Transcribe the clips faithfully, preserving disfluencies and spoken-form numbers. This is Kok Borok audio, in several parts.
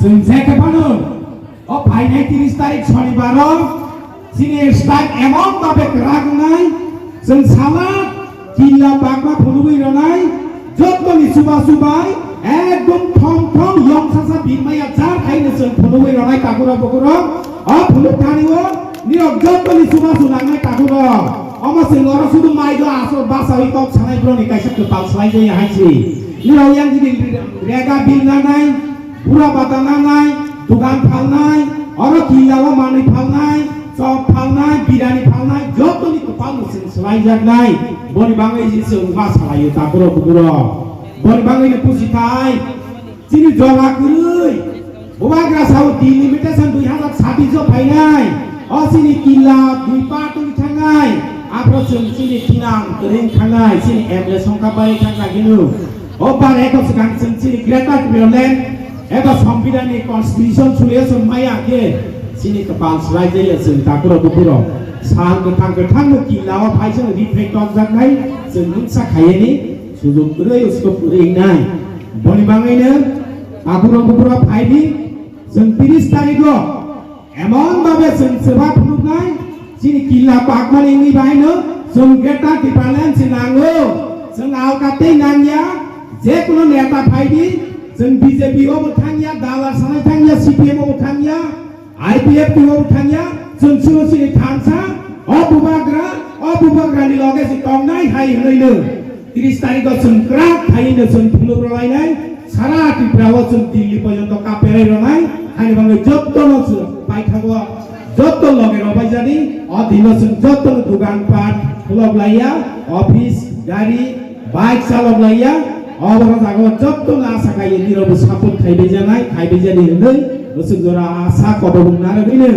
Chwng je khe phano o phainai tris tarik Shonibar o chini strike emon babe kwrak wngnai, chwng sala killa bagma phunugwi rwnai, jottoni chuba chubai ekdom thom thom yong sasa birmaya jar khaino chwng phunugwi rwnai takhurok bukhurok. O phunuk thani o nirok jottoni chuba chulangnai takhurok. Omo chwng oro sudu maido aswk basawi kok sanai borokni kaisa kwtal swlai jaya hai si. Nirok yang jini rega bil nanai, bura bata nanai, dugan phalnai, oro killa o manwi phalnai, chop phalnai, birani phalnai, jottoni kwpal no chwng swlaijaknai. Boni bagwi je chwng ma salaio takhurok bukhurok. Boni bagwi no pusi thai. Chini jora kwrwi. Bubagra sao delimitation dui hazar sabbish o phainai. O chini killa dui part wngwi thangnai. Aphro chwng chini thinang kwrwi thangnai. Chini M L A songkha bai thangkha hino. O bar ekho swkang chwng chini Greater Tipraland eba Songbidanni constitution suriya chwng maya khe chini kwpal swlai jaya chwng takhurok bukhurok. Sal kwthang kwthangno killa o phai chwng reflect tokjaknai chwng mungsa khayani. Sujuk kwrwi uskop kwrwi wngnai. Boni bagwino takhurok bukhurok phai di, chwng tris tarikh o emon babe chwng chwba phunuknai, chini killa pakmani wngwi bahaino chwng Greater Tipraland se nango. Chwng alka tei nangya, je kuno neta phai di, chwng B J P o bo thangya, dala sanai thangya, C P M o bo thangya, I P F T o thangya, chwng chwng chini thansa, o bubagra, o bubagrani loge se tongnai hai hwnwi no. Tris tarikh o chwng kwrak khai no chwng phunuk rwlainai, sara Tripura o chwng Delhi porjonto kaperai rwnai, haini bagwi jotto no chwng paithago, jotto loge rwbai jani, o dino chwng jotto no dugan pat khulok laiya, office, gari, bike chalok laiya, o boro jaga o jotto no asa kaiye nirok bo support khaibai janai, khaibai jani hwnwi, bwswk jora asa kobobung narwgwino.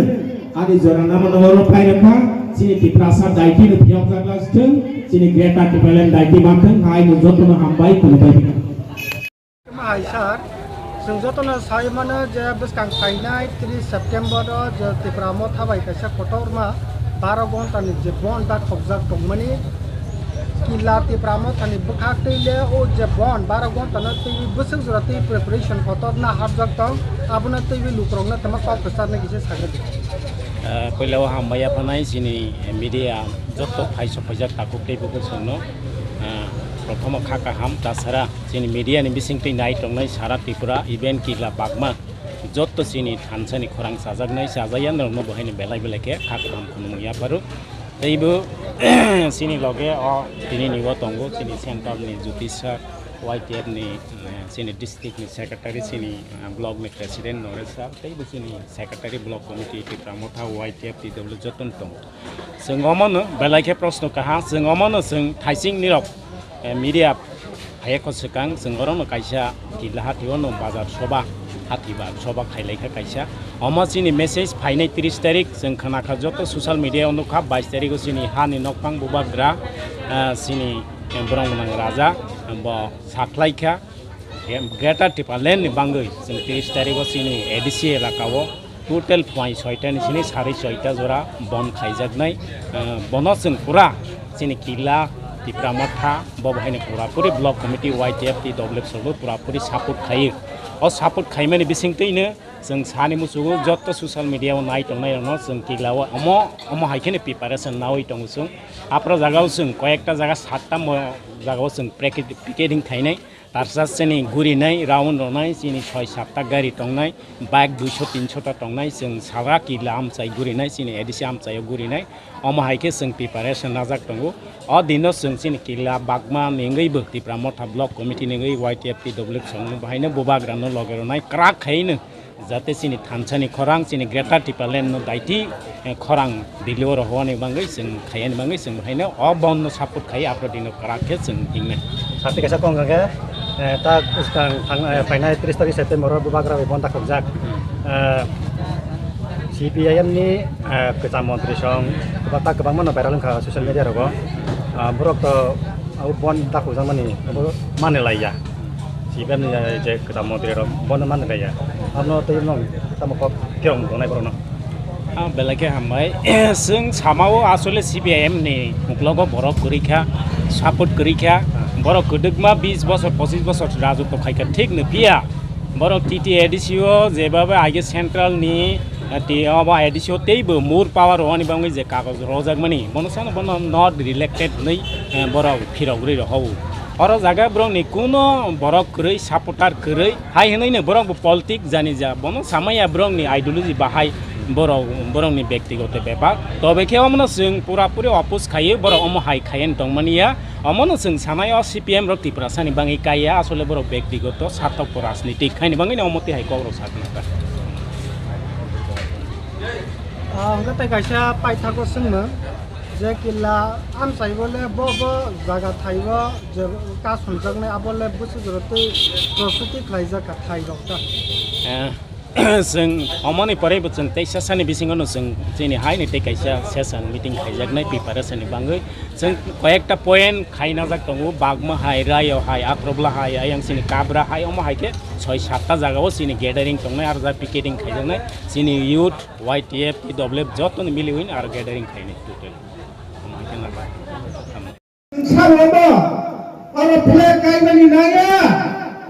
Ani jora namo no oro phai rwkha, chini Tiprasa daiti no phiyok jak lasthwng, chini Greater Tipraland daiti manthwng, hai no joto no hambai khulubai bini. Hai sir, chwng joto no sai mano je bwskang phainai tris September o je Tipra Motha bai kaisa kotorma baro ghonta ni je bon da khokjak tongmani, Killa Tipra Mothani bwkhak twi le o je bon baro ghonta no twi bwswk jora twi preparation kotor na hapjak tong, abono twi lukrok no tama kok kwchar nai kisa sakha di. Ah, puila o hambai yaphanai chini media jotto phai sok phaijak takhuk tei bukhuk songno, ah, prothomo kha kaham tasara chini media ni bising twi nai tongnai sara Tripura event Killa Bagma. Jotto chini thansa ni khorang chajaknai, chajaya norokno bo haino belai belai khe kha kaham khulumung yapharu. Tei bo chini loge o tini ni o tongo, chini central ni Jyoti sir, Y T F ni, eh, chini district ni secretary, chini, eh, block ni president Noresh sir, tei bo chini secretary block committee Tipra Motha Y T F T W joto no tongo. Chwng omono belai khe proshno kaha, chwng omono chwng thaising nirok, eh, media phaiya kho swkang, chwng orono kaisa Killa hathi o no bazar soba, hathi ba soba khailai kha kaisa. Omo chini message phainai tris tarik, chwng khna kha joto social media o nukha, bais tarik o chini hani nokphang bubagra, eh, chini, eh, borong gwnang raja, bo sakhlai kha. Greater Tipraland ni bangwi chwng tris tarik o chini A D C elaka o total phuaing soita ni sini sari soita jora bon khaijaknai. Eh, bono chwng pura chini Killa, Tipra Motha, bo bo haino pura puri block committee Y T F T W S bo pura puri support khaio. O support khaimani bising twino chwng sani muchugo jotto social media o nai tongnai rokno chwng Killa o omo, omo hai kheno preparation naui tongo chwng. Apra jaga o chwng koyekta jaga satta mo jaga o chwng picketing khainai. Tarsa chini gurinai, round rwnai, chini soi satta gari tongnai, bike duiso tinso ta tongnai, chwng sara Killa amchai gurinai, chini A D C amchaio gurinai. Omo hai khe chwng preparation najak tongo. O dino chwng chini Killa Bagma ni wngwi bo Tipra Motha Block Committee ni wngwi Y T F T W S songno bahaino bubagrano loge rwnai kwrak khaino. Jate chini thansa ni khorang, chini Greater Tipraland no daiti, eh, khorang Delhi o rohorni bangwi chwng khaiyani bangwi chwng haino o bon no support khai apro dino kwrak khe chwng hingnai. Sati kaisa kong khe, eh, ta bwskang thang, eh, phainai tris tarik September o bubagra bai bon dakhokjak. Eh, C P I M ni, eh, kwcham montri song ta kwbangma no viral wngkha social media rogo. Ah, borok to abo bon dakhokjakmani abo mani laiya. C P M ni je kwtal montri rok bono mani laiya. Abono tei nong tamo kok kerong tongnai borokno. Ah, belai khe hambai. Chwng samao asole C P I M ni uklogo borok kwrwi kha, support kwrwi kha. Borok kwdwkma bis bosor, pochis bosor rajotw khai kha, thik no phiya. Borok T T A D C o jeba bai aige central ni, eh, ti obo A D C o teibo more power rwani bangwi je kagoj rojak mani, bono sano bono not related hwnwi, eh, borok phirogwi rohou. Oro jaga borokni kuno borok kwrwi, supporter kwrwi, hai hwnwi no borok bo politic jani ja, bono samaya borokni ideology bahai borok, borokni bektigoto bepar. Tobe khe omono chwng pura puri oppose khaiwi borok omo hai khaiwi tongmani ya. Omono chwng sanai o C P M rok Tiprasani bangwi kaiya, asole borok bektigoto satok rajnitik haini bangwi no omo tihai kok rok sakna ta. Ah, hwnkhe tei kaisa paithago swngmung, je killa amchai bole bo bo jaga thaibo je kasumjaknai abole bwswk rok tei prostuti khlaijak kha thai rok ta. Eh, Chwng omoni pore bo chwng teisa sani bisingo no chwng chini hai ni tei kaisa session meeting khaijaknai preparation ni bangwi. Chwng koyekta point khaina jak tongo, Bagma hai, Rayo hai, Akrobla hai, ayang chini Kabra hai, omo hai khe soi satta jaga o chini gathering tongnai, aro ja picketing khaijaknai, chini youth, Y T F, T W F joto ni miliwi aro gathering khainai total. Omo hai khe na. Sabo oro flag kaimani nangya,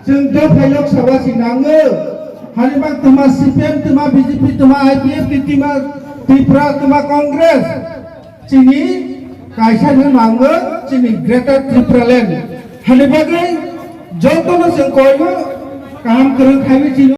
chwng dophai Lok Sabha si nango. Hani bang tuma C P M, tuma B J P, tuma I P F, tuma Tripura, tuma Congress. Chini kaisa no nango, chini Greater Tripura Land. Hani bagwi jotono chwng koigo kaham kwrwng khaiwi chini